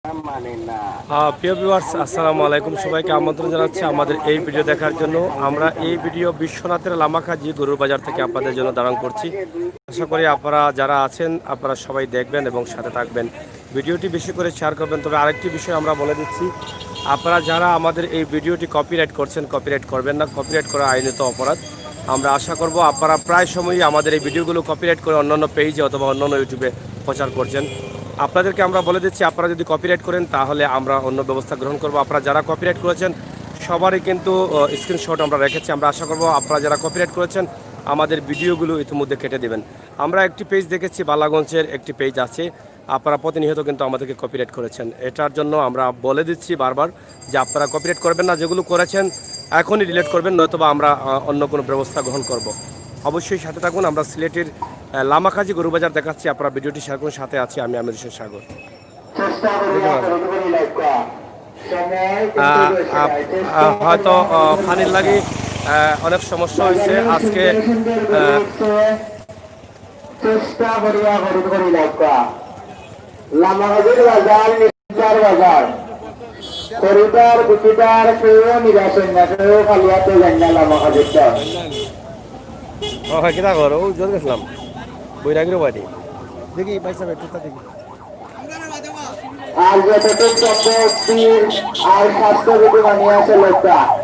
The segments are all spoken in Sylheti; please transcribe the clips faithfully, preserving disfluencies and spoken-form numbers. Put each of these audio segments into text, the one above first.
আহ, প্রিয় ভিউয়ার্স, আসসালামু আলাইকুম। সবাইকে আমন্ত্রণ জানাচ্ছি আমাদের এই ভিডিও দেখার জন্য। আমরা এই ভিডিও বিশ্বনাথের লামাকাজি গরুর বাজার থেকে আপনাদের জন্য ধারণ করছি। আশা করি আপনারা যারা আছেন, আপনারা সবাই দেখবেন এবং সাথে থাকবেন। ভিডিওটি বেশি করে শেয়ার করবেন। তবে আরেকটি বিষয় আমরা বলে দিচ্ছি, আপনারা যারা আমাদের এই ভিডিওটি কপিরাইট করছেন, কপিরাইট করবেন না। কপিরাইট করা আইনত অপরাধ। আমরা আশা করব আপনারা প্রায় সময়ই আমাদের এই ভিডিওগুলো কপিরাইট করে অন্যান্য পেজে অথবা অন্যান্য ইউটিউবে প্রচার করছেন। আপনাদেরকে আমরা বলে দিচ্ছি, আপনারা যদি কপিরাইট করেন, তাহলে আমরা অন্য ব্যবস্থা গ্রহণ করব। আপনারা যারা কপিরাইট করেছেন, সবারই কিন্তু স্ক্রিনশট আমরা রেখেছি। আমরা আশা করব আপনারা যারা কপিরাইট করেছেন, আমাদের ভিডিওগুলো ইতিমধ্যে কেটে দেবেন। আমরা একটি পেজ দেখেছি, বালাগঞ্জের একটি পেজ আছে, আপনারা প্রতিনিয়ত কিন্তু আমাদেরকে কপিরাইট করেছেন। এটার জন্য আমরা বলে দিচ্ছি বারবার যে আপনারা কপিরাইট করবেন না, যেগুলো করেছেন এখনই ডিলিট করবেন, নয়তোবা আমরা আহ, অন্য কোনো ব্যবস্থা গ্রহণ করব। অবশ্যই সাথে থাকুন। আমরা সিলেটের আহ, লামাকাজি গরু বাজার দেখাচ্ছি। আপনারা ভিডিওটি শেয়ার করুন। সাথে আছি আমি আমির হোসেন সাগর। চেষ্টা করি দেখতে পাচ্ছেন। আহ, আপ- আহ, হয়তো আহ, পানির লাগি আহ, অনেক সমস্যা হয়েছে আজকে। আহ, চেষ্টা করিয়া খরিদ করি লাগবা। লামাকাজির বাজার, নিচার বাজার। খরিদার, বিক্রেতার কেউ নিরাশ হইন না, কেউ খালি হাতে যাইন না লামাকাজির তো। ও হয়, কিতা কর? ও জোর গেছিলাম। বৈরাগীর বাড়ি। দেখি, ভাই সাহেব, একটু তা দেখি। আর যতটুক সম্ভব স্থির আর স্বাস্থ্যবিধি মানিয়া চলুক্কা।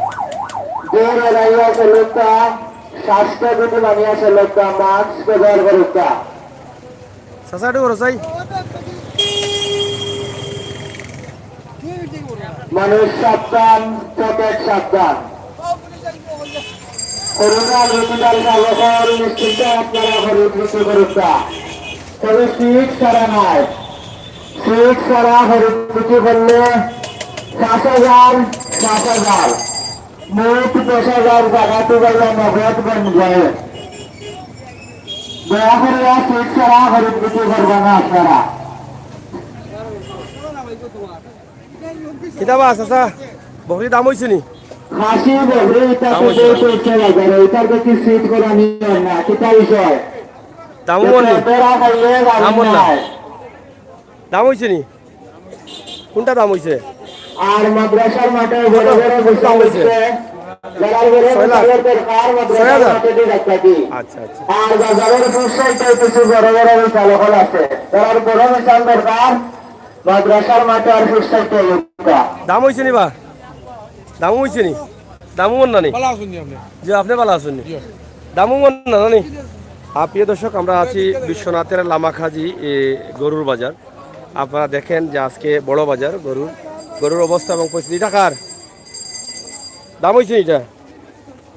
যে লড়াই আছে লোকটা, স্বাস্থ্যবিধি মানিয়া চলুক্কা, মাস্ক ব্যবহার করুক্কা। চাচা, একটু বড় চাই। মানুষ সাবধান, পকেট সাবধান। করোনা হসপিটাল সকল নিশ্চিন্তে আপনারা খরিদ বিক্রি করুক্কা। তবে সিট ছাড়া নাই। সিট ছাড়া খরিদ বিক্রি করলে পাঁচ হাজার, পাঁচ হাজার, মোট দশ হাজার জাগাত পাইলে নগদ বন যায়। দয়া করিয়া সিট ছাড়া খরিদ বিক্রি করবা না আপনারা। কিতা বা চাচা, বকরি দাম হইছে নি? খাসি বকরি ইটা দাম তো হইছে না। চলছে বাজারে, ইটার তো কি সিট করা নিয়ম না, কিতা বিষয়? দাম হইল নি? ধরা খাইলে দাম দাম হইল না। নাই। দাম হইছে নি? কোনটা দাম হইছে? আর মাদ্রাসার মাঠে বড় বড় কত দাম হইছে? বিশাল হচ্ছে। যারা বড় ছয় লাখ? বিশালের দরকার, মাদ্রাসার ছয় হাজার? মাঠে দিয়ে রাখতে কি? আচ্ছা, আচ্ছা। আর বাজারের ফুটসাইডে কিছু বড় বড় বিশাল হল আছে। যারা বড় বিশাল দরকার, মাদ্রাসার মাঠে আর ফুটসাইডে হইতা। দাম হইছে নি বা? দাম হইছে নি? দামও মন না নি? ভালো আছেন নি আপনি? জি, আপনি ভালো আছেন নি? জি। দামও মন না, না নি? আর প্রিয় দর্শক, আমরা আছি বিশ্বনাথের লামাকাজি, এ, গরুর বাজার। আপনারা দেখেন যে আজকে বড় বাজার, গরুর, গরুর অবস্থা এবং পরিস্থিতি। ইটা কার? দাম হইছে ইটা?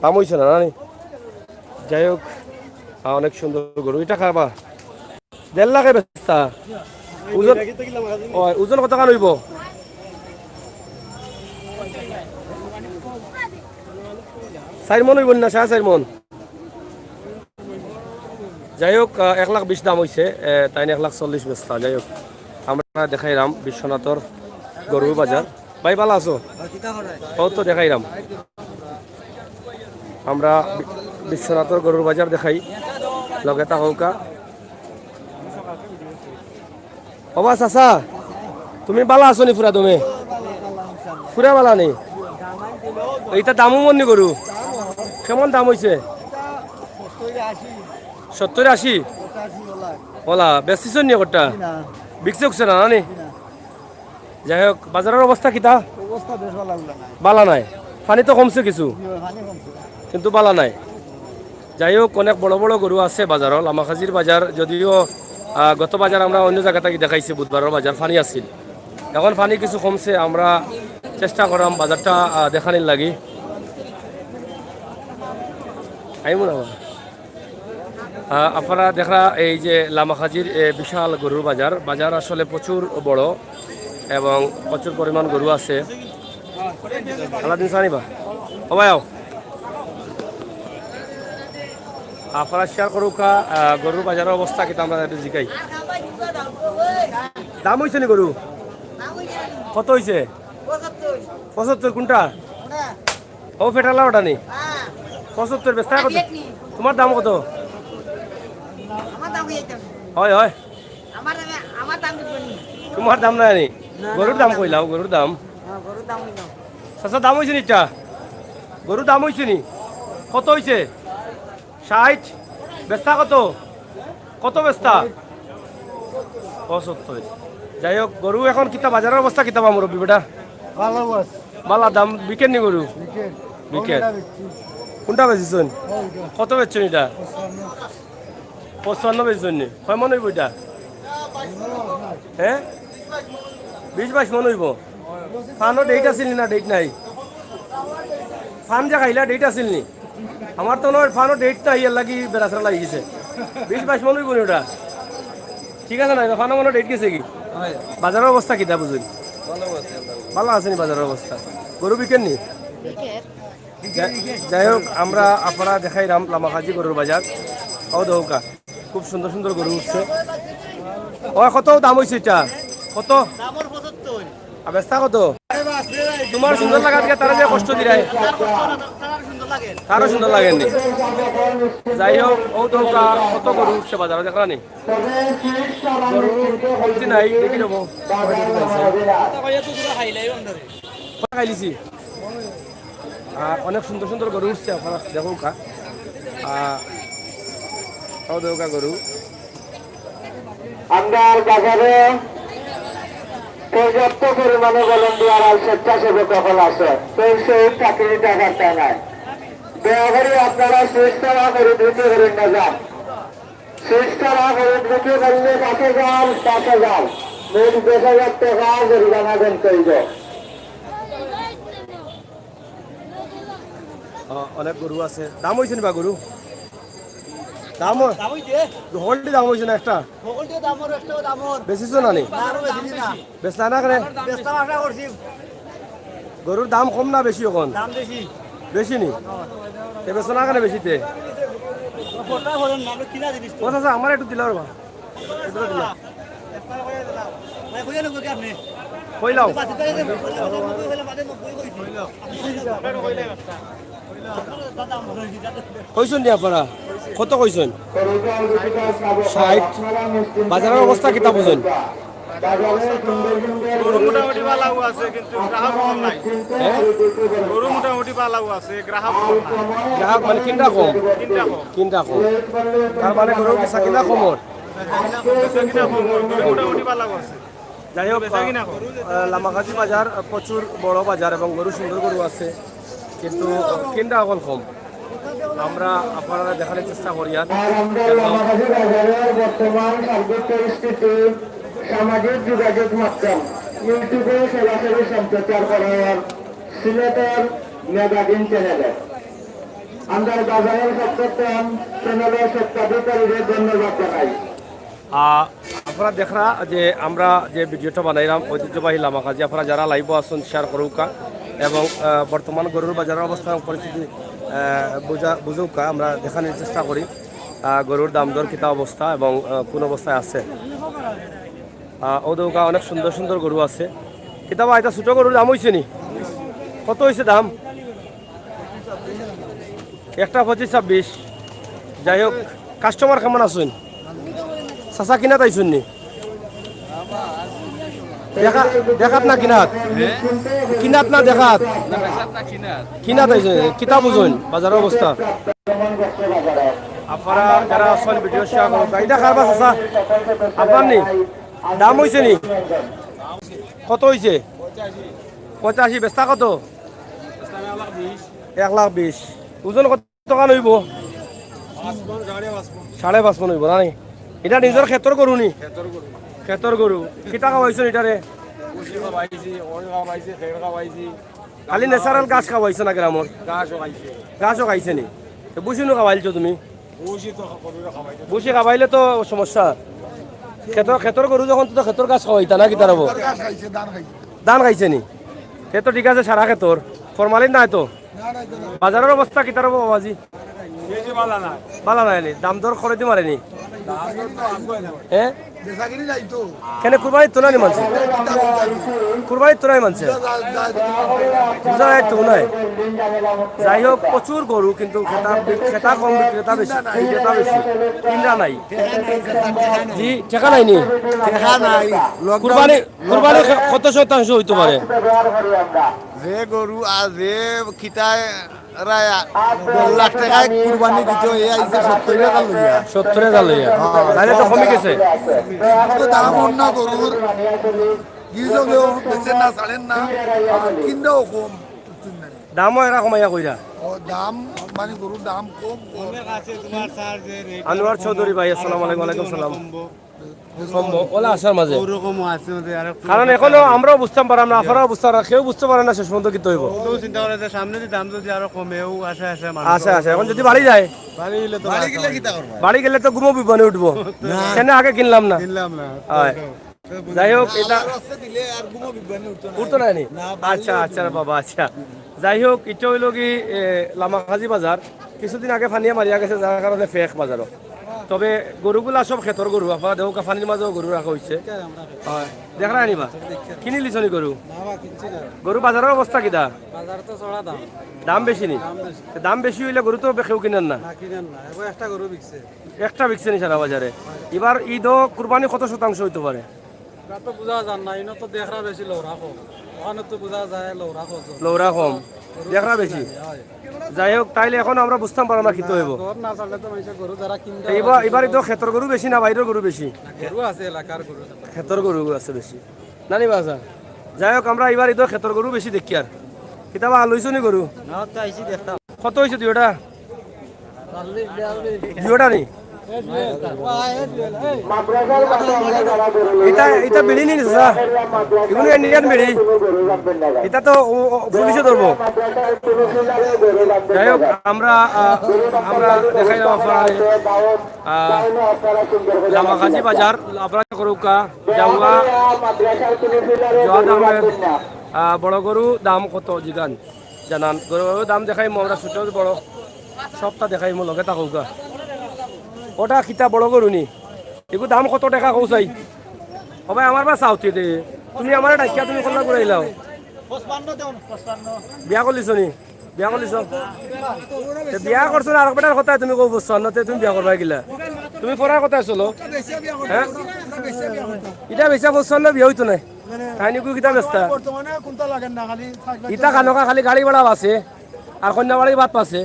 দাম হইছে না, না নি? যাই হোক, আহ, অনেক সুন্দর গরু। ইটা কার বা? দেড় লাখে বেচতা। ওজন, ও, ওজন কত কান হইব? চার মন হইব না, সাড়ে চার মন? যাই হোক, আহ, এক লাখ বিশ দাম হইছে, এ, তাইন এক লাখ চল্লিশ বেচতা। যাই হোক, আমরা দেখাইলাম বিশ্বনাথর গরুর বাজার। ভাই, ভালা আছো? ও তো দেখাইলাম। আমরা বি-, বিশ্বনাথর গরুর বাজার দেখাই, লগে থাকউক্কা। ও বা চাচা, তুমি ভালা আছো নি পুরা তুমি? পুরা ভালা নি? ইটা দামও মন নি গরু? কেমন দাম হইছে? সত্তর আশি? ওলা, বেচছো নি একটা? বিকছে উকছে না, না নি? যাই হোক, বাজারের অবস্থা কিতা? অবস্থা বেশ ভালা উলা নাই। ভালা নাই। পানি তো কমছে কিছু। জি, পানি কমছে। কিন্তু ভালা নাই। যাই হোক, অনেক বড় বড় গরু আছে বাজারও। লামাকাজির বাজার যদিও, আহ, গত বাজার আমরা অন্য জাগা থাকি দেখাইছি, বুধবারর বাজার পানি আছিল। এখন পানি কিছু কমছে, আমরা চেষ্টা করাম বাজারটা, আহ, দেখানির লাগি। আইমু না বা? আহ, আপনারা দেখরা এই যে লামাকাজির, এ, বিশাল গরুর বাজার, বাজার আসলে প্রচুর বড় এবং প্রচুর পরিমাণ গরু আছে। আলাদিন সানি বা? ও ভাই, আও। আপনারা শেয়ার করুক্কা, আহ, গরুর বাজারের অবস্থা কিতা আমরা একটু জিকাই। দাম হইছে নি গরু? কত হইছে? পঁচাত্তর কোনটা? ও ফেটালা ওটা নি? পঁচাত্তর বেচতা কত? তোমার দাম কত? হয়, হয়। তোমার দাম নাই নি? গরুর দাম কইলাও, গরুর দাম। চাচা, দাম অইছে নি ইটা? গরুর দাম অইছে নি? কত অইছে? ষাইট। বেচতা কত? কত বেচতা? পঁচাত্তর। যাই হোক, গরু এখন কিতা, বাজারর অবস্থা কিতা বা মুরব্বি বেটা? ভালা আছে। ভালা দাম, বিকের নি গরু? বিকের। বিকের। কোনটা বেচছইন? কত বেচছইন ইটা? পঁচপান্ন বেচছইন নি? কয় মন অইবো ইটা? হে? বিশ বাইশ মন অইবো। ফানো ডেট আছিল নি না ডেট নাই? ফান যে খাইলা ডেট আছিল নি? আমার তো নয়, ফানো ডেট নাই, এর লাগি বেড়াছেড়া লাগি গেছে। বিশ বাইশ মন অইবো নি ওটা? ঠিক আছে না, ফানো মনে ডেট গেছে কি? বাজারর অবস্থা কিতা বুঝুন? ভালা আছে নি বাজারর অবস্থা? গরু বিকের নি? যা-, যাই হোক, আমরা আপনারা দেখাইলাম লামাকাজি গরুর বাজার। ও দেখউক্কা, খুব সুন্দর সুন্দর গরু উঠছে। ও, কত দাম অইছে ইটা? কত? আর বেচতা কত? তুমার সুন্দর লাগাত গিয়া তারা যে কষ্ট দিরায়, তারও সুন্দর লাগে নি। যাই হোক, ও দেখউক্কা, কত গরু উঠছে বাজারো, দেখরা নি? গরু কমতি নাই, দেখি দেবো। কত খাইলিছি? আহ, অনেক সুন্দর সুন্দর গরু উঠছে, আপনারা দেখউক্কা। আহ, ও দেখউক্কা গরু। আমরার বাজারো পর্যাপ্ত পরিমাণে ভলান্টিয়ার আর স্বেচ্ছাসেবক অকল আছে, কেউ শহীদ চাকরি দিতে পারতা নাই। দয়া করি আপনারা সুস্থ না করে দ্রুত করে না যান। সুস্থ না করে দ্রুত করলে পাঁচ হাজার, পাঁচ হাজার, মোট দশ হাজার টাকা জরিমানা গুনতে অইবো। অ, অনেক গরু আছে। দাম অইছে নি বা গরু? দাম অ-, দাম অইছে? হকলটি দাম অইছে না একটা? হকলটি দাম অর, একটা দাম অর। বেচিছো না নি? না, আরো বেশি না। বেচলা না কেনে? বেচতাম আশা করছি। গরুর দাম কম না বেশি অখন? দাম বেশি। বেশি নি? তে বেচো না কেনে বেশিতে? কথা বলেন না, আমরা কিনা জিনিস তো। ও চাচা, আমার একটু দিলাও রে বা। কইলাও। কইছইন নি আপনারা? কত কইছইন? ষাইট। বাজারর অবস্থা কিতা বুঝইন? গরু মোটামুটি ভালাউ আছে, কিন্তু গ্রাহক কম নাই। হ্যাঁ? গরু মোটামুটি ভালাউ আছে, গ্রাহক কম নাই। গ্রাহক মানে কিনরা কম? কিনরা কম। কিনরা কম। তার মানে গরু বেচা কিনা কমর? বেচা কিনা কমর, গরু মোটামুটি ভালাউ আছে। যাই হোক, বেচা কিনা কম। আহ, লামাকাজি বাজার, আহ, প্রচুর বড় বাজার এবং গরু, সুন্দর গরু আছে, কিন্তু কিনরা অকল কম। আমরা আপনারারে দেখানির চেষ্টা করি আর আর আমরা লামাকাজি বাজারর বর্তমান সার্বিক পরিস্থিতি সামাজিক যোগাযোগ মাধ্যম YouTube-এ সরাসরি সম্প্রচার করার সিলেটর মেগাজিন চ্যানেলে। আমরা বাজারর সত্যম চ্যানেলর স্বত্বাধিকারীরে ধন্যবাদ জানাই। আহ, আপনারা দেখরা যে আমরা যে ভিডিওটা বানাইলাম ঐতিহ্যবাহী লামাকাজি, আপনারা যারা live-ও আছইন share করউক্কা এবং, আহ, বর্তমান গরুর বাজারর অবস্থা এবং পরিস্থিতি, আহ, বুঝা-, বুঝউক্কা, আমরা দেখানির চেষ্টা করি, আহ, গরুর দাম দর কিতা অবস্থা এবং, আহ, কোন অবস্থায় আছে। আহ, ও দেখউক্কা অনেক সুন্দর সুন্দর গরু আছে। কিতা বা, ইটা ছোট গরুর দাম অইছে নি? কত অইছে দাম? একটা পঁচিশ ছাব্বিশ। যাই হোক, customer কেমন আছইন? চাচা কিনাত আইছইন নি? দেখা, দেখাত না কিনাত? কিনাত না দেখাত? কিনাত আইছইন। কিতা বুঝইন বাজারর অবস্থা? আপনারা যারা আছইন ভিডিও share করউক্কা। ইটা কার বা চাচা? আপনার নি? দাম অইছে নি? কত অইছে? পঁচাশি। বেচতা কত? এক লাখ বিশ। ওজন কত টাকা অইবো? সাড়ে পাঁচ মণ অইবো না নি? ইটা নিজর খেতর গরু নি? খেতর গরু। কিতা খাওয়াইছইন ইটারে? খালি natural ঘাস খাওয়াইছো না গ্রামর? ঘাসও খাইছে নি? তো ভুসি নু খাওয়াইলছো তুমি? ভুসি খাওয়াইলে তো সমস্যা। খেতর, খেতর গরু যখন, তো খেতর ঘাস খাওয়াইতা না, কিতা অইবো? ধান খাইছে নি? তে তো ঠিক আছে, সারা খেতর। ফরমালিন নাই তো? বাজারর অবস্থা কিতা অইবো বাবাজি? ভালা নায় নি? দাম দর করি দি মারে নি? হ্যাঁ? বেচাকিনি নাই তো। কেনে কুরবানির তো নাই মানষে? কুরবানির তো নাই মানষে। বুঝা যায় তো নাই। যাই হোক, প্রচুর গরু, কিন্তু ক্রেতা, ক্রেতা কম, বিক্রেতা বেশি, বিক্রেতা বেশি, কিনরা নাই। জি, টেকা নাই নি? টেকা নাই। কুরবানি, কুরবানি কত শতাংশ অইতো পারে? যে গরু আর যে কিতায় প্রায় দেড় লাখ টেকায় কুরবানি দিতো, এ আইছে সত্তর হাজার লইয়া। সত্তর হাজার লইয়া? তাইলে তো কমি গেছে। কিন্তু দাম অন্য গরুর, গিজলেও বেচেন না, ছাড়েন না, আর কিনলেও কম। দামও এরা কমাইয়া কইরা। ও দাম, মানে গরুর দাম কম, কম। আনোয়ার চৌধুরী ভাই, আসসালামু আলাইকুম। ওয়ালাইকুম সালাম। সম্ভব, ওলা আসার মাঝে। ওরকমও আছে, ওদের আর একটু কারণ এখনো আমরাও বুঝতাম পারলাম না, আপনারাও বুঝতাম না, কেউ বুঝতে পারে না শেষ পর্যন্ত কিতা অইবো। তো চিন্তা করে যে সামনে যদি দাম যদি আরো কমে, ও আশা আছে মানুষ। আশা আছে, এখন যদি বাড়ি যায়, বাড়ি গেলে তো বাড়ি গেলে কিতা করবো? বাড়ি গেলে তো ঘুমো বিপদে উঠবো। না। কেন আগে কিনলাম না? কিনলাম না। হয়। যাই হোক, এটা আল্লাহর রাস্তা দিলে আর ঘুমো বিপদে উঠতো না। উঠতো না নি? না, আচ্ছা, বাড়ি আচ্ছা রে বাবা, আচ্ছা। যাই হোক, এটা হইলো কি, এ, লামাকাজি বাজার। কিছুদিন আগে পানিয়ে মারিয়া গেছে, যার কারণে ফেক বাজারও। তবে গরুগুলা সব খেতর গরু, আপনারা দেখো, পানির মাঝেও গরু রাখা হইছে। হয়, দেখরা আনিবা? কিনি লিছনি গরু? না, বা কিনছি না। গরু বাজারের অবস্থা কিতা? বাজার তো চড়া দাম। দাম বেশি নি? দাম বেশি। তো দাম বেশি হইলে গরু তো কেউ কিনেন না। না, কিনেন না। এবার একটা গরু বিকছে। একটা বিকছে নি সারা বাজারে? এবার ঈদ ও কুরবানি কত শতাংশ হইতে পারে? ওটা তো বুঝা যার না, ইনো তো দেখরা বেশি লৌরা কম। ওখানে তো বুঝা যায় লৌরা কম। লৌরা কম, গরু দেখরা বেশি বেশি। নাই, হয়। যাই হোক, তাইলে এখন আমরা বুঝতাম পারলাম না কিতা হইবো। না, গরু না ছাড়লে তো মানুষের গরু যারা কিনতে এবার, এবার তো খেতর গরু বেশি না বাইরের গরু বেশি? না, গরু আছে, এলাকার গরু। খেতর গরু আছে বেশি। নানি বাসা? যাই হোক, আমরা এবার ইদো খেতর গরু বেশি দেখি আর। কিতাবা লইছো নি গরু? না, তো আইছি দেখতাম। কত হইছে দুইটা? দুইটা নি? এটা, এটা বিড়ি নি, চাচা? এগুলো ইন্ডিয়ান বিড়ি। এটা তো ও, ও, পুলিশে ধরবো। যাই হোক, আমরা, আহ, আমরা দেখাইলাম আপনারা, আহ, লামাকাজি বাজার, আপনারা করুকা, জাউয়া, জওয়াদ আহমেদ, আহ, বড় গরু দাম কত জিগান? জানান, গরুর দাম দেখাইমু আমরা, ছোট বড় সবটা দেখাইমু, লগে থাকউক্কা। ওটা কিতা বড় গরু নি? এগু দাম কত টেকা কও চাই? ও ভাই, আমার বা চাওতি দে। তুমি আমারে ডাকিয়া তুমি কল্লা ঘুরাইলাও। বিয়া করলিছো নি? বিয়া করলিছো? তে বিয়া করছো না, আরক বেটার কথায় তুমি কও পঁচপান্ন, তে তুমি বিয়া করবা কিলা? তুমি পড়ার কথায় চলো। হ্যাঁ? ইটা বেচা পঁচপান্ন বিয়া হইতো না। তাই নিকু কিতা বেচতা? বর্তমানে কোনটা লাগের না, খালি ইটা খানোকা খালি গাড়ি ভাড়া আছে। আর কন্যা বাড়ি বাদ পাছে।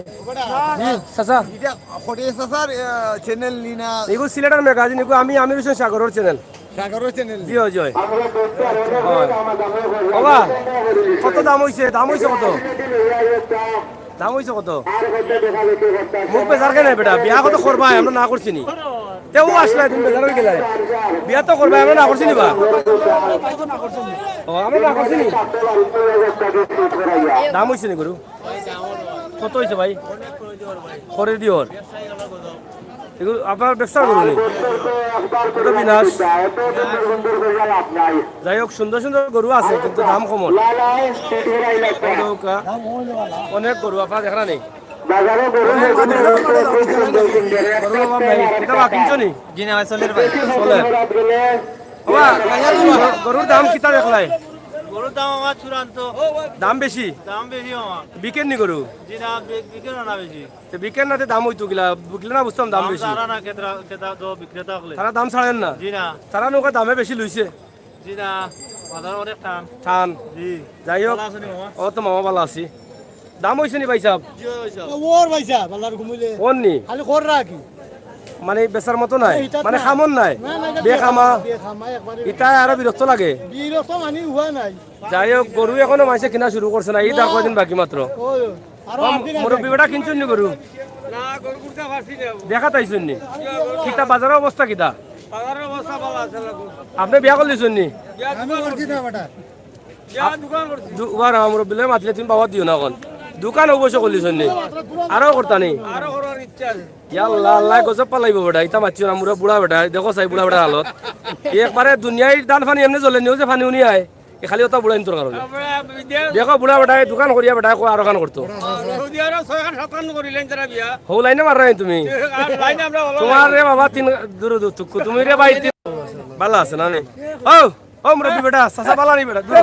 জি, চাচা। ইটা খড়ে চাচার, আহ, channel নি না? এগু সিলেটের magazine, এগু আমি, আমির হোসেন সাগরর channel। সাগরর channel নি? জি, অয়, জি, অয়। অয়। বাবা, কত দাম হইছে? দাম হইছে কত? দাম হইছে কত? মুখ বেজার কেনে বেটা? বিয়া কত করবায়? আমরা না করছি নি। তেও আসলে তুমি বেজার হয়ে গেলে। বিয়া তো করবায়, আমরা না করছি নি বা? ও, আমরা না করছি নি। দাম হইছে নি গরু? কত হইছে ভাই? করে দিওর। এগুলো আপনার ব্যবসা করুন। কত বিনাশ। যাই হোক, সুন্দর সুন্দর গরু আছে, কিন্তু দাম কম। অনেক গরু আপনারা দেখা নেই। গরুর অভাব নাই। এটা বা কিনছো নি? জি না ভাই, চলের ভাই। চলের। বাবা, গরুর দাম কিতা দেখলাই? গরুর দাম আমার চূড়ান্ত। দাম বেশি? দাম বেশি আমার। বিকের নি গরু? জি না, বি-, বিকের না বেশি। তে বিকের না, তে দাম হইতো কিলা? বিকলে না বুঝতাম দাম দাম বেশি। তারা না, ক্রেতা, ক্রেতা তো বিক্রেতা হকলে। তারা দাম ছাড়েন না? জি না। তারা নৌকা দামে বেশি লইছে। জি না, বাজার অনেক টান। টান। জি। যাই হোক, ভালা আছো নি মামা? ও তো মামা ভালা আছি। দাম হইছে নি ভাই সাহেব? জি ভাই সাহেব। ওর ভাই সাহেব, আল্লাহর ঘুমাইলে। ওর নি? খালি খর রাখি। মানে বেচার মতো নাই? না, ইটা মানে না। খামন নাই? না, না, ইটা বেখামা? বেখামা, একবারে ইটা আরো বিরক্ত লাগে। বিরক্ত মানে উহা নাই। যাই হোক, গরু এখনো মাইনষে কিনা শুরু করছে না, ইটা না। কয়দিন বাকি মাত্র। ওই, আরো কম আট দিন আছে। মুরব্বি বেটা কিনছইন নি গরু? না, গরু কিনতা পারছি না। দেখা তাইছইন নি? কিতা বাজারের অবস্থা কিতা? বাজারের অবস্থা ভালা আছে, লাগো। আপনে বিয়া করলিছইন নি? বিয়া আমি দোকান করছি না, বেটা। বিয়া দোকান করছি। দু-, উবার আমার মুরব্বি লগে মাতিলে তুমি বাবা দিও না এখন। দোকান অবশ্য করলিছইন নি? আরো করতা নি? আরো করার ইচ্ছা আছে। ইয়া আল্লাহ, আল্লাহ গজব পালাইবো বেটা। ইতা মাতিও না, মুরা বুড়া বেটা। দেখো চাই বুড়া বেটার হালত। একবারে দুনিয়ার ধান পানি এমনে জ্বলে নিও যে পানি উনি আয়। এ খালি ওটা বুড়াইন তোর কারণে। দেখো, বুড়া বেটায় দোকান করিয়া বেটায় কো আরো খান করতো। সৌদি আরব ছয়খান সাতখান করিলেন তারা বিয়া। হৌ লাইনে মার রাইন তুমি। আর লাইনে আমরা ভালো তোমার রে বাবা তিন দূর দূর তুক্কু। তুমি রে ভাই তিন ভালা আছে না নি? ও, ও মুরব্বি বেটা, চাচা ভালা নি বেটা? দূর।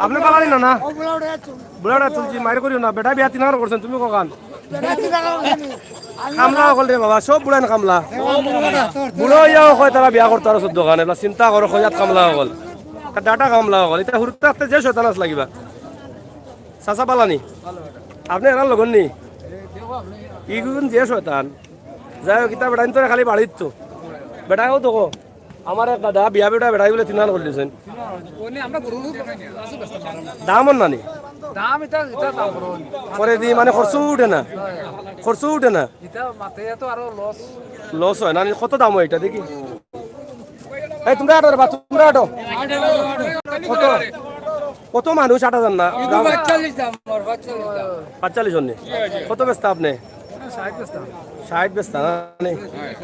আপনে ভালা নি না, না? বুড়াটা তুলছি, মাইর করিও না। বেটা বিয়া তিন আঙ্গুল করছইন, তুমি কখান? কামলা অকল রে বাবা, সব বুড়াইন কামলা। বুড়া অইয়াও কয় তারা বিয়া করতো আরো চৌদ্দ খান, এবার চিন্তা করো, কইয়াত কামলা অকল। আর ডাটা কামলা অকল, ইতা হুরুত থাকতে যে শয়তান আছলা কিবা। চাচা ভালা নি? আপনে এরার লগর নি? ইগুন যে শয়তান। যাই হোক, ইতা বেটাইন তো খালি বাড়িত তো। বেটাও তো কো। আমার এক দাদা বিয়া বেটা বেটাই বলে তিন আঙ্গুল করিলিছইন। দাম অর না নি? দাম ইতা, ইতা দাম অর। করে দি মানে খরচ উঠে না? খরচ উঠে না? ইতা মাতে তো আরো লস। লস অয় না নি? কত দাম অয় ইটা দেখি? এই তুমরা আটো রে বা, তুমরা আটো। কত? কত মানুষ আটা যার না? পাঁচচল্লিশ দাম, আমার পাঁচচল্লিশ দাম। পাঁচচল্লিশ অর নি? কত বেচতা আপনে? ষাইট বেচতা না নি?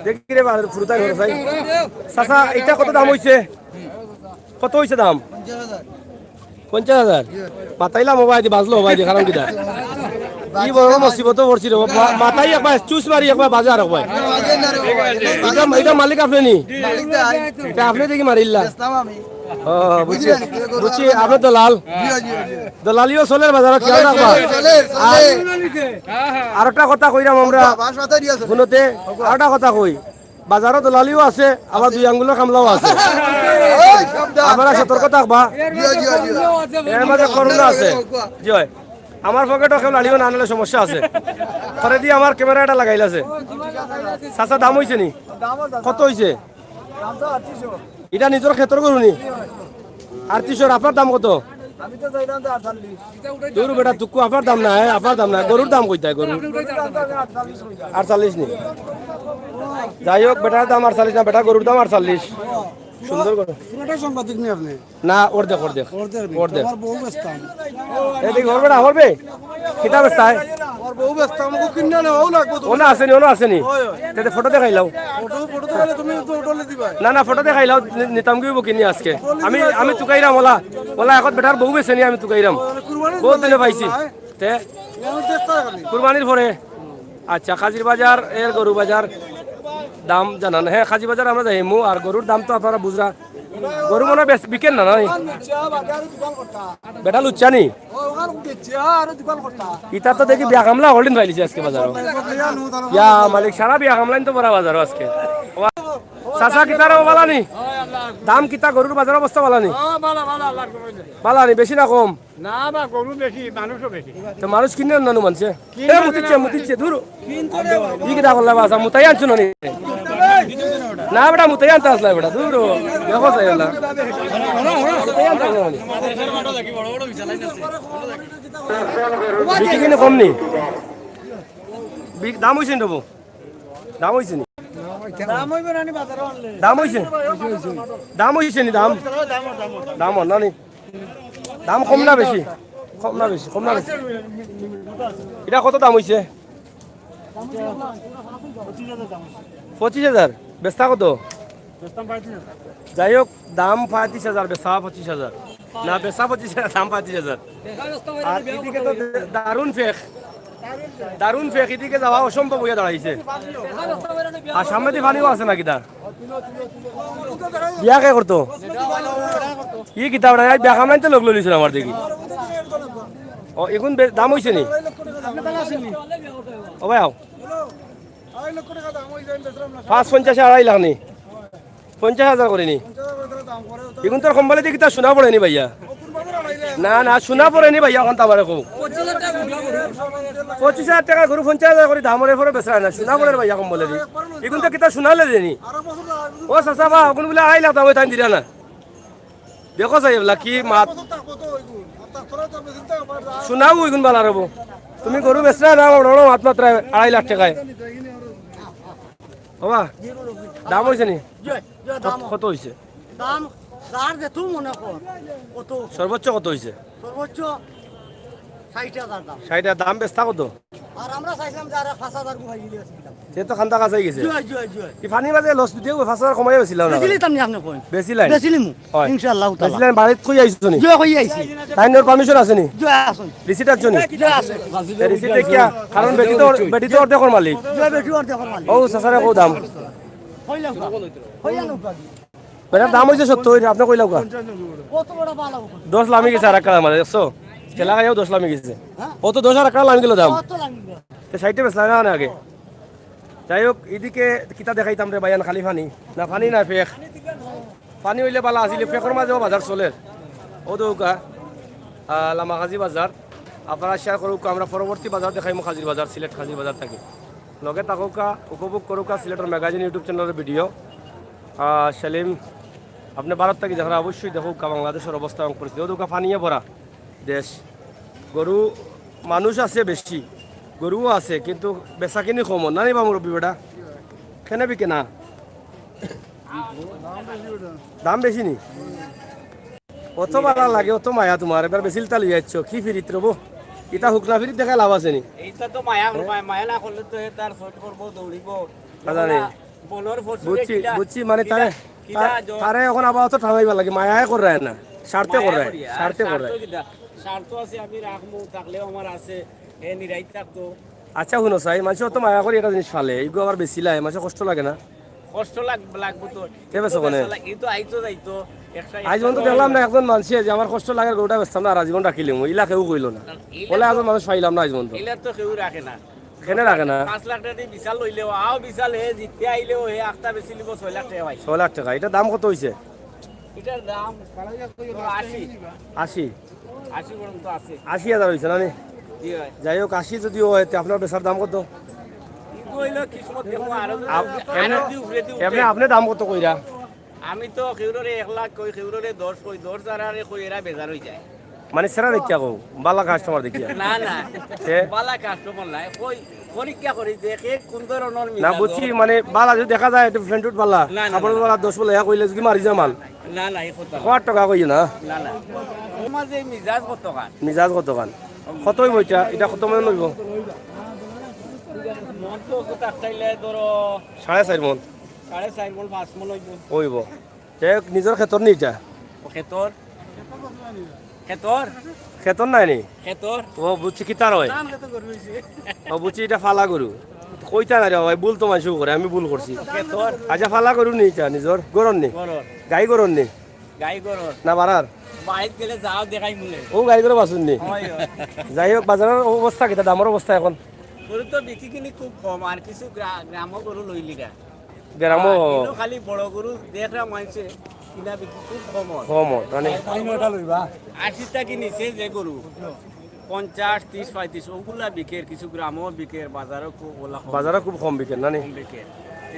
দেখি রে বা, ফুরুতাই ঘর চাই। চাচা, ইটা কত দাম অইছে? কত অইছে দাম? পঞ্চাশ হাজার। মাতাইলাম ওবায়দি, বাজলো ওবায়দি, কারণ কিতা? কি বড় মুসিবতো পড়ছি রে, মা-, মাতাই একবার, চুস মারি একবার, বাজে আর একবার। ইটা, ইটা মালিক আপনে নি? ইটা আপনে দেখি মারিল্লা। ও, বুঝছি, বুঝছি, আপনে দলাল। দলালিও চলের বাজারো, খেয়াল রাখবা। আর, আরোটা কথা কইরাম আমরা, হুনতে, আরোটা কথা কই। বাজারো দলালিও আছে, আবার দুই আঙ্গুলর কামলাও আছে। আপনারা সতর্ক থাকবা। এর মাঝে করোনা আছে। জি অয়। আমার পকেটো কেউ লাড়িও না আনলে সমস্যা আছে। পরে দি আমার ক্যামেরা এটা লাগাইল আছে। চাচা, দাম অইছে নি? কত অইছে? ইটা নিজর খেতর গরু নি? আটত্রিশশো। আপনার দাম কত? আমি তো চাইলাম তো আটচল্লিশ। দূর বেটা, তুকু আপনার দাম না, হ্যাঁ, আপনার দাম না। গরুর দাম কইতায় গরু? গরুর দাম তো আমি আটচল্লিশ কইলাম। আটচল্লিশ নি? যাই হোক, বেটার দাম আটচল্লিশ না, বেটা গরুর দাম আটচল্লিশ। সুন্দর করে। পুরাটা সাংবাদিক নি আপনে? না, অর্ধেক, অর্ধেক। অর্ধেক নি? অর্ধেক। আমার বউ বেচতাম। এদিকে করবে না, করবে? কিতা বেচতায়? আমার বউ বেচতাম, আমাকে কিনে নেওয়াও লাগবে তো। ওনা আছে নি, ওনা আছে নি? হয়, হয়। তে ফটো দেখাইলাও। ফটো, ফটো দেখাইলে তুমি তো হোটেলে দিবা। না, না, ফটো দেখাইলাও, নি-, নিতাম কি অইবো কিনি আজকে? আমি, আমি তুকাইরাম ওলা। ওলা এখন বেটার বউ বেচে নি, আমি তুকাইরাম। মানে কুরবানির বহুত দিনে পাইছি। তে? কুরবানির পরে। আচ্ছা, কাজির বাজার এর গরু বাজার দাম জানান। হ্যাঁ, কাজি বাজার আমরা যাইমু, আর গরুর দাম তো আপনারা বুঝরা। গরু মনে হয় বেশ বিকেন না, নাই? বেটা লুচ্চা নি? ইতা তো দেখি বিয়া কামলা holding পাইলিছে আজকে বাজারো। ইয়া মালিক, সারা বিয়া কামলাইন তো বড় বাজারো আজকে। চাচা, কিতা রে, বালা নি? দাম কিতা, গরুর বাজার অবস্থা বালা নি? বালা নি, বেশি না কম? না বা, গরু বেশি, মানুষও বেশি। তো মানুষ কিনে না নু মানছে? এ, মুতিচ্ছে, মুতিচ্ছে, দূর। ই কিতা করলা বাসা, মুতাই আনছো না নি? না বেটা, মুতাই আনতে আসলা বেটা, দূর। দেখো চাই না। মুতাই আনতে আসলা নি? বিক্রি কিনে কম নি? বিক-, দাম অইছে নি তবু? দাম অইছে নি? দাম অইছে? দাম অইছে নি দাম? দাম অর না নি? দাম কম না বেশি? কম না বেশি? কম না বেশি? ইটা কত দাম অইছে? পঁচিশ হাজার। বেচতা কত? যাই হোক, দাম পঁয়ত্রিশ হাজার, বেচা পঁচিশ হাজার। না, বেচা পঁচিশ হাজার, দাম পঁয়ত্রিশ হাজার। আর এদিকে তো দারুণ ফেক, দারুণ ফেক, এদিকে যাওয়া অসম্ভব অইয়া দাঁড়াইছে। আর সামনেদি পানিও আছে না কিতা? বিয়া কে করতো? ই কিতা বেটা, আজ বিয়া কামলাইন তো লোক লইলিছিল আমার দেখি। ও, ইগুন বে-, দাম অইছে নি? ও ভাই, আও। পাঁচ পঞ্চাশে আড়াই লাখ নি? পঞ্চাশ হাজার করি নি? ইগুন তোর কোম্পানিতে কিতা সোনা পড়ে নি ভাইয়া? না, না, সোনা পড়ে নি ভাইয়া, অখন তো আমারে কও। পঁচিশ হাজার টেকা গরু পঞ্চাশ হাজার করি দাম, এর পরে বেচরা না, সোনা পড়ে রে ভাইয়া কোম্পানিতে। ইগুন তো কিতা সোনা লে দেনি? ও চাচা বা, অগুন বুলে আড়াই লাখ দাম অয়, তাইন দিরা না। দেখো চাই এবলা কি মাত। সোনাও ইগুন বালা রবো। তুমি গরু বেচরা না, বড় বড় মাত মাতরা আড়াই লাখ টেকায়। বাবা, দাম অইছে নি? কত, কত অইছে? দাম যার যেতু মনে কর, কত? সর্বোচ্চ কত অইছে? সর্বোচ্চ ষাইট হাজার দাম। ষাইট হাজার দাম, বেচতা কত? আর আমরা চাইছিলাম যে আরো পাঁচ হাজার গুমাই দিলে বেচতাম। সে তো খান্দা কাছাই গেছে। জয়, জয়, জয়। এই পানির মাঝে লস দিতেও পাঁচ হাজার কমাই বেচিলাম না। বেচিলিতাম নি আপনে কইন? বেচিলাই। বেচিলিমু। হয়। ইনশাআল্লাহ তাআলা। বেচিলাই, বাড়িত কই আইছো নি? জয়, কই আইছি। তাইন ওর permission আছে নি? জয়, আছইন। Receipt আছে নি? জয়, আছে। এ, receipt দেখিয়া, কারণ বেটি তো, বেটি তো অর্ধেকর মালিক। জয়, বেটি অর্ধেকর মালিক। ও, চাচারে কও দাম। কইলাম তো। কইলাম তো। বেটার দাম অইছে সত্তর, আপনে কইলাউক্কা। দশ লামি গেছে আর একটা দাম আছে, দেখছো? ঠেলা খাইয়াও দশ লামি গেছে। ও তো দশ আর একটা লামি গেল দাম। তো ষাইটে বেচলা না, না আগে? যাই হোক, এদিকে কিতা দেখাইতাম রে ভাইয়ান, খালি পানি। না পানি না ফেক। পানি অইলে ভালা আছিল, ফেকর মাঝেও বাজার চলের। ও দৌকা, আহ, লামাখাজি বাজার। আপনারা শেয়ার করুক, আমরা পরবর্তী বাজার দেখাইমু খাজির বাজার, সিলেট খাজির বাজার থাকি। লগে থাকুকা, উপভোগ করুকা সিলেটর ম্যাগাজিন YouTube চ্যানেলর ভিডিও। আহ, সেলিম, আপনে ভারত থাকি দেখরা অবশ্যই দেখুকা বাংলাদেশর অবস্থা এবং পরিস্থিতি। ও দৌকা পানিয়ে ভরা দেশ। গরু, মানুষ আছে বেশি, গরুও আছে, কিন্তু বেচাকিনি কম। না নি বা মুরব্বি বেটা? কেনে বিকে না? দাম বেশি নি? অত ভালা লাগে, অত মায়া তুমার, এবার বেশি লিতা লইয়া আইছো, কি ফিরিত রবো? ইতা হুকনা ফিরিত দেখায় লাভ আছে নি? এইটা তো মায়া, মায়া, মায়া না করলে তো হে তার ছট করবো, দৌড়িবো। বুঝছি, বুঝছি, মানে তারে, তারে অখন আবার অত ঠামাইবার লাগে, মায়ায় কররায় না, স্বার্থে কররায়, স্বার্থে কররায়। স্বার্থ আছে, আমি রাখমু, থাকলেও আমার আছে, হে নিরাই থাকতো। আচ্ছা, হুনো চাই, মানষে অত মায়া করি একটা জিনিস ফালে, ইগু আবার বেচিলায়, মানষে কষ্ট লাগে না? কষ্ট লাগ-, লাগবো তো। কে বেচো কোনে? ই তো আইতো যাইতো, একটা আইজ পর্যন্ত দেখলাম না একজন মানষে যে আমার কষ্ট লাগে, গরুটা বেচতাম না, আর আজীবন রাখিলিমু, ইলা কেউ কইলো না। বলে একজন মানুষ পাইলাম না আইজ পর্যন্ত। ইলা তো কেউ রাখে না। কেনে রাখে না? পাঁচ লাখ টেকা দি বিশাল লইলেও, আও বিশাল হে জিততে আইলেও হে আখতা বেচিলিবো ছয় লাখ টেকা পাইছে। ছয় লাখ টেকা, ইটা দাম কত অইছে? ইটার দাম তো আশি। আশি? আশি পর্যন্ত আছে। আশি হাজার অইছে না নি? জি অয়। যাই হোক, আশি যুদি অয়, তে আপনার বেচার দাম কত? ইগু অইলো কিসমত দেখো, আরো আপ-, আরো এমনে, দি উপরে দি উঠে। এমনে আপনে দাম কত কইরা? আমি তো কেউররে এক লাখ কই, কেউররে দশ কই, দশ হাজারে কই, এরা বেজার অই যায়। মানে ছেড়া দেখিয়া কও, বালা কাস্টমার দেখিয়া। না, না। তে? বালা কাস্টমার নাই। কই, পরীক্ষা করি যে কে কোন ধরনর না, মিজাজ বুঝছি, ওর। মানে বালা যুদি দেখা যায়, একটু ফ্রেন্ড উঠ বালা, না, না, কাপড় না। বালা, দশ বলে এক কইলে যুদি মারি যায় মাল। না, না, এই কথা না। কত টাকা কইও না? না, না। ও মাঝে মিজাজ কত কান? মিজাজ কত কান? কত অইবো ইটা? ইটা কত মন অইবো? মন তো কত চাইলে ধরো সাড়ে চাইর মন। সাড়ে চাইর মন, পাঁচ মন অইবো। অইবো। যাই হোক, নিজর খেতর নি ইটা? ও খেতর। খেতর? খেতর নায় নি? খেতর। ও বুঝছি, কিতার অয়? ও বুঝছি, ইটা ফালা গরু। কইতা না রে ভাই, ভুল তো মানষেও করে, আমি ভুল করছি। খেতর। আচ্ছা, ফালা গরু নি ইটা, নিজর ঘরর নি? ঘরর। গাই ঘরর নি? গাই ঘরর। না ভাড়ার? বাড়িত গেলে যাও দেখাইমুনে। ও গাই ঘরর বাছুর নি? অয়, অয়। যাই হোক, বাজারর অবস্থা কিতা, দামর অবস্থা অখন? গরু তো বিক্রি কিনি খুব কম, আর কিছু গ্রা-, গ্রামও গরু লইলিরা। গ্রামও। আর কিন্তু খালি বড় গরু দেখরা মানষে কিনা বিক্রি খুব কম অয়। কম অয়, মানে আশি থাকি নিচে যে গরু, পঞ্চাশ, ত্রিশ, পঁয়ত্রিশ, ওগুলা বিকের, কিছু গ্রামও বিকের, বাজারও খুব, ওলা কম। বাজারও খুব কম বিকের, না নি? কম বিকের।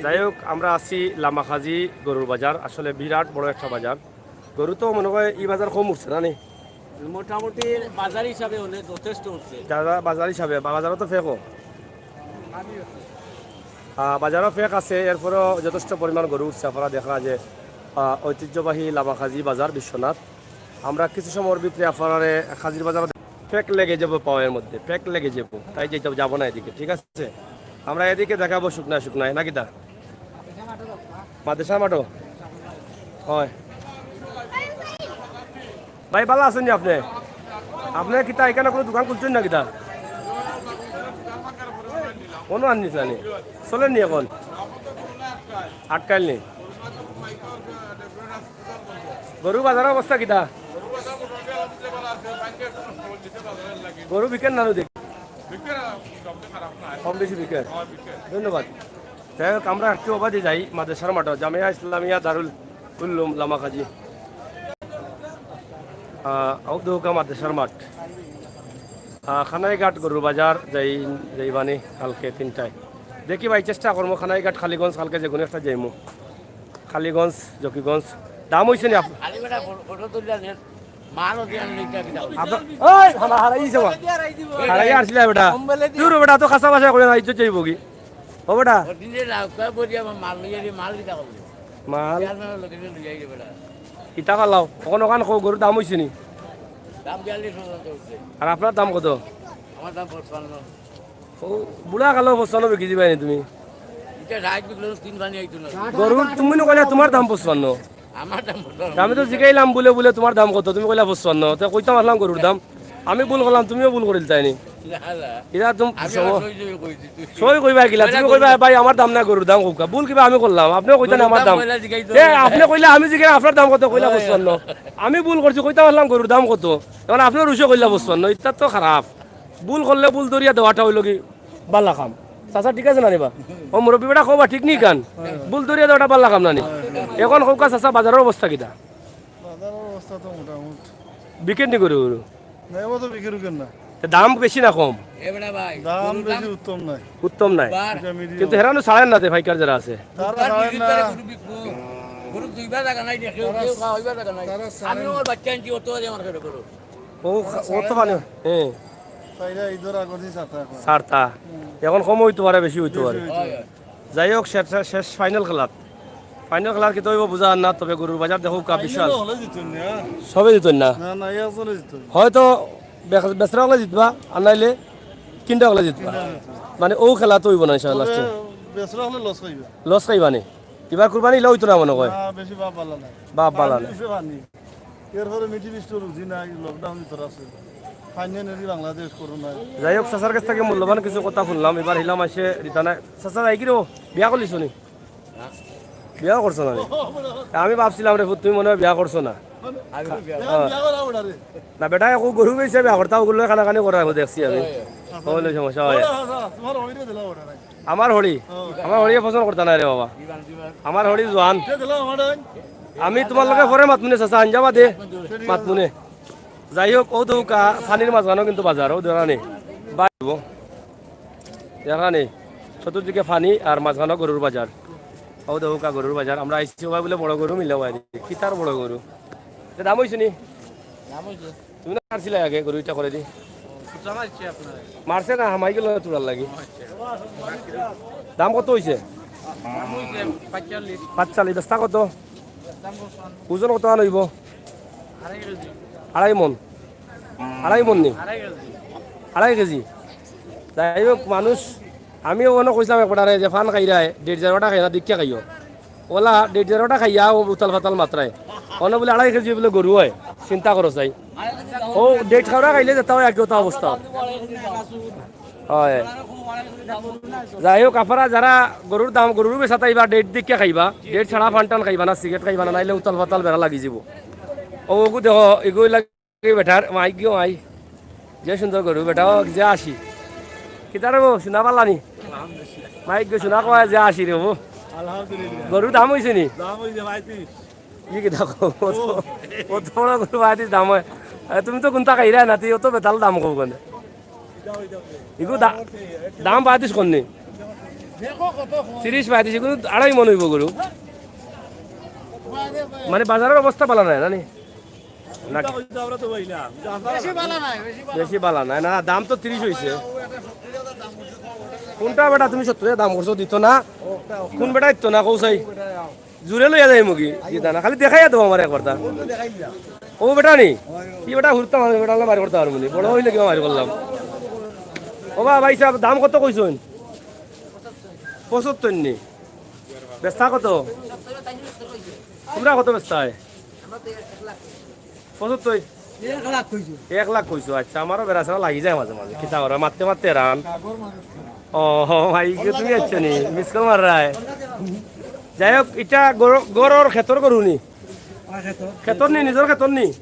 যাই হোক, আমরা আছি লামাখাজি গরুর বাজার, আসলে বিরাট বড় একটা বাজার। গরু তো মনে হয় ই বাজার কম উঠছে, না নি? মোটামুটি বাজার হিসাবে হলে যথেষ্ট উঠছে। যারা বাজার হিসাবে, বা-, বাজারও তো ফেকও। আহ, বাজারও ফেক আছে, এরপরেও যথেষ্ট পরিমাণ গরু উঠছে। আপনারা দেখরা যে, আহ, ঐতিহ্যবাহী লামাখাজি বাজার বিশ্বনাথ। আমরা কিছু সময়র ভিতরে আপনারারে খাজির বাজার ফেক লেগে যাবো পাওয়ের মধ্যে, ফেক লেগে যাবো, তাই যেটা যাবো না এদিকে, ঠিক আছে? আমরা এদিকে দেখাবো শুকনায় শুকনায়, নাকি দা? মাদ্রাসা মাঠো? অয়। ভাই, ভালা আছইন নি আপনে? আপনে কিতা ইখানো কুনু দোকান খুলছইন না কিতা? কুনু আননিস না নি? চলের নি অখন? আটকাইল নি? গরু বাজারর অবস্থা কিতা? গরু বিকের না নু দেখি? কম বেশি বিকের। ধন্যবাদ। যাই হোক, আমরা একটু অবাদি যাই মাদ্রাসার মাঠো, জামিয়া ইসলামিয়া দারুল উলুম লামাখাজি। আহ, আউদৌকা মাদ্রাসার মাঠ। আহ, খানাইঘাট গরুর বাজার যাই, যাইবানি কালকে তিনটায়। দেখি ভাই, চেষ্টা করমু খানাইঘাট, কালীগঞ্জ কালকে যেকুনু একটা যাইমু। কালীগঞ্জ, জকিগঞ্জ। দাম অইছে নি আপ-, খালি বেটা ফটো তুললা যে মালও দিয়া নিতা কিনা। আপ-, ওই, হারা-, হারাই দিছে বা। হারাই আসলে বেটা। তুই রে বেটা, তো খাসা ভাষা কইলে না, ইজ্জত যাইবো কি? ও বেটা। ওদিন যে লাউকা বলি আমার মাল লইয়া দি মাল দিতা কইলো। মাল? চেয়ারম্যানের লগে লইয়া আইলো বেটা। ইতা ফালাও। অখন অখান কও, গরুর দাম অইছে নি? দাম বিয়াল্লিশ পর্যন্ত উঠছে। আর আপনার দাম কত? আমার দাম পঁচপান্ন। ও, বুড়া কালো পঁচপান্ন বিকি দিবায় নি তুমি? ইটা ষাইট বিকলো, তিন পানি আইতো না। গরুর তুমি নু কইলা তুমার দাম পঁচপান্ন। আমার দাম পঁচপান্ন। আমি তো জিগাইলাম বুলে, বুলে তুমার দাম কত? তুমি কইলা পঁচপান্ন। তে কইতাম আছলাম গরুর দাম। আমি ভুল করলাম, তুমিও ভুল করিলতায় নি। না, না। ইটা তুমি আমি সম-, আমার সই সই কই দিছি। সই কইবা কিলা? তুমি কইলা কইবা, "ভাই, আমার দাম না, গরুর দাম কউক্কা।" ভুল কিবা আমি করলাম? আপনেও কইতা না গরুর আমার দাম দাম। কইলা জিগাই তো। এ, আপনে কইলা আমি জিগাই আপনার দাম কত কইলা পঁচপান্ন। আমি ভুল করছি, কইতা পারলাম গরুর দাম কত। এখন আপনে রুশে কইলা পঁচপান্ন। ইটা তো খারাপ। ভুল করলে ভুল ধরিয়া দেওয়াটা অইলো কি বালা কাম। চাচা, ঠিক আছে না রে বা? ও মুরব্বি বেটা, কওবা ঠিক নি কান? ভুল ধরিয়া দেওয়াটা বালা কাম না নি? এখন কউক্কা চাচা, বাজারর অবস্থা কিতা? বাজারর অবস্থা তো মোটামুটি। বিকের নি গরু? না, এবার তো বিকের উকের না। তে দাম বেশি না কম? এ বেটা ভাই, দাম গরুর বেশি দাম উত্তম নায়। উত্তম নায়। বার। এটা medium। কিন্তু হেরানো ছাড়ের না তে পাইকার যারা আছে। তারা ছাড়ের না। গরু বিকবো। গরু দুইবার জাগা নাই, দেখে তারা কেউ খাওয়াইবার জাগা নাই। তারা ছাড়েন আমি না। আমার বাচ্চা আনছি, অত বাজে আমার ঘরে গরু। ও, তারা ও তো ছাড়েন মানে, না। হ্যাঁ। তাইলে ঈদর আগর দিন ছাড়তা এখন। ছাড়তা। হুম। এখন কম অইতো পারে, বেশি অইতো বেশি পারে। অইতো পারে। হয়, হয়। যাই হোক, শেষ, শেষ final খেলাত। Final খেলার কিতা অইবো বুঝা যার না, তবে গরুর বাজার দেখউক্কা final বিশাল। হলে জিতইন না। সবে জিতইন না। না, না, একজনে জিতইন। হয়তো বেচ-, বেচরা হকলে জিতবা, আর নাইলে কিনরা হকলে জিতবা। কিনরা জিতবা। মানে, অউ খেলা তো অইবো না ইনশাআল্লাহ তবে last-এ। বেচরা হকলে loss খাইবা। Loss খাইবা নি? ইবার কুরবানি ইলা অইতো না মনে কয়। না, বেশি বাপ বালা নাই। বাপ বালা নাই। পানি উঠছে পানি। এরপরে Middle East-ও রুজি নাই, lockdown ভিতরে আছে। Financially বাংলাদেশ করোনা। যাই হোক, চাচার কাছ থাকি মূল্যবান কিছু কথা হুনলাম। ইবার হিলা মাইনষে দিতা নায়। চাচা, যাই কি রে, বিয়া করলিছো নি? বিয়াও করছো না নি? আমি ভাবছিলাম রে পুত, তুমি মনে অয় বিয়া করছো না। আমি তো বিয়া হ্যাঁ। বিয়া করা ওটা রে। না বেটা, অউ গরু বেচিয়া বিয়া করতা, অগুর লগে কানাকানি করা দেখছি আমি। অউ লইয়া সমস্যা অয়। ওরা হাসা, তোমার ওইরে দিলা ওটা নাই। আমার হড়ি, ও। আমার হড়িয়ে পছন্দ করতা নায় রে বাবা। আমার হড়ি জোয়ান। কে দিলা আমার ওই? আমি তুমার লগে পরে মাতমুনে চাচা, আইন যাবা দে। মাতমুনে। যাই হোক, অউ দেখউক্কা পানির মাঝখানো কিন্তু বাজার, অউ দেখরা নি। বাইবো। দেখরা নি, চতুর্দিকে পানি আর মাঝখানো গরুর বাজার। অউ দেখউক্কা গরুর বাজার, আমরা আইছি অবায় বুলে বড় গরু মিলে অবায় দি। কিতার বড় গরু? ইটা দাম অইছে নি? দাম অইছে। তুমি না মারছিলা আগে গরু ইটা করেদি? খুচা মারছে আপনারে। মারছে না, হামাই গেল তুরার লাগি। দাম কত অইছে? দাম অইছে পাঁচচল্লিশ। পাঁচচল্লিশ, বেচতা কত? ওজন কত মান অইবো? আড়াই কেজি। আড়াই মন? আড়াই মন নি? আড়াই কেজি। আড়াই কেজি? যাই হোক, মানুষ, আমি অনো কইছলাম এক বেটারে যে পান খাইরায়, ডেট জারোটা খাইও না, দেখিয়া খাইও। অলা ডেট জারোটা খাইয়া অউ উতাল-ফাতাল মাতরায়। অনো বুলে আড়াই কেজি বুলে গরু অয়, চিন্তা করো চাই। অউ ডেট খাওরা খাইলে যেতা অয় একই অতা অবস্থা। অয়। যাই হোক, আপনারা যারা গরুর দাম, গরুর বেচাত আইবা, ডেট দেখিয়া খাইবা, ডেট ছাড়া পান-টান খাইবা না, সিগারেট খাইবা না, নাইলে উতাল-ফাতাল বেড়া লাগি যিবো। অউ, অগু দেখো, ইগু ইলা এই বেটার মাইক গো মাই, যে সুন্দর গরু বেটা, ও যে আশি। কিতা রে বো, শুনা পারলা নি? মাইক গো শুনা কয় যে আশি রে বো। আলহামদুলিল্লাহ। গরুর দাম অইছে নি? দাম অইছে পঁয়ত্রিশ। ই কিতা কও? অত, অত বড় গরু পঁয়ত্রিশ দাম অয়। আরে তুমি তো কুনটা খাইরায় না, তুই অত বেতাল দাম কও কেনে? ইগু দা-, দাম পঁয়ত্রিশ কর নি? তিরিশ পঁয়ত্রিশ, ইগু আড়াই মন অইবো গরু। মানে বাজারর অবস্থা বালা নায়, না নি? না। বেশি বালা নায়, বেশি বালা বেশি বালা নায়। না, দাম তো তিরিশ অইছে। কুনটা বেটা তুমি সত্তইর দাম করছো, দিতো না? কুন বেটা দিতো না, কও চাই? জুরে লইয়া যাইমুগি, দিতা না। খালি দেখাইয়া দেও আমারে একবারতা। অউ বেটা নি? ই বেটা হুরুতা মানুষ, বেটা অইলে মারি করতা পারমু নি। বড় অইলে কিবা মারি করলাম। ও বা ভাইসাব, দাম কত কইছইন? পঁচাত্তইর নি? বেচতা কত? তুমরা কত বেচতায়? পঁচাত্তইর? এক লাখ কইছো। এক লাখ কইছো, আচ্ছা, আমারও বেড়াছেড়া লাগি যায় মাঝে মাঝে। কিতা করা, মাততে মাততে হেরান। ও, ও, ভাই, কি তুমি আইছো নি? Miss call মাররায়। যাই হোক, ইটা গর-, গরর খেতর গরু নি? খেতর নি, নিজর খেতর নি?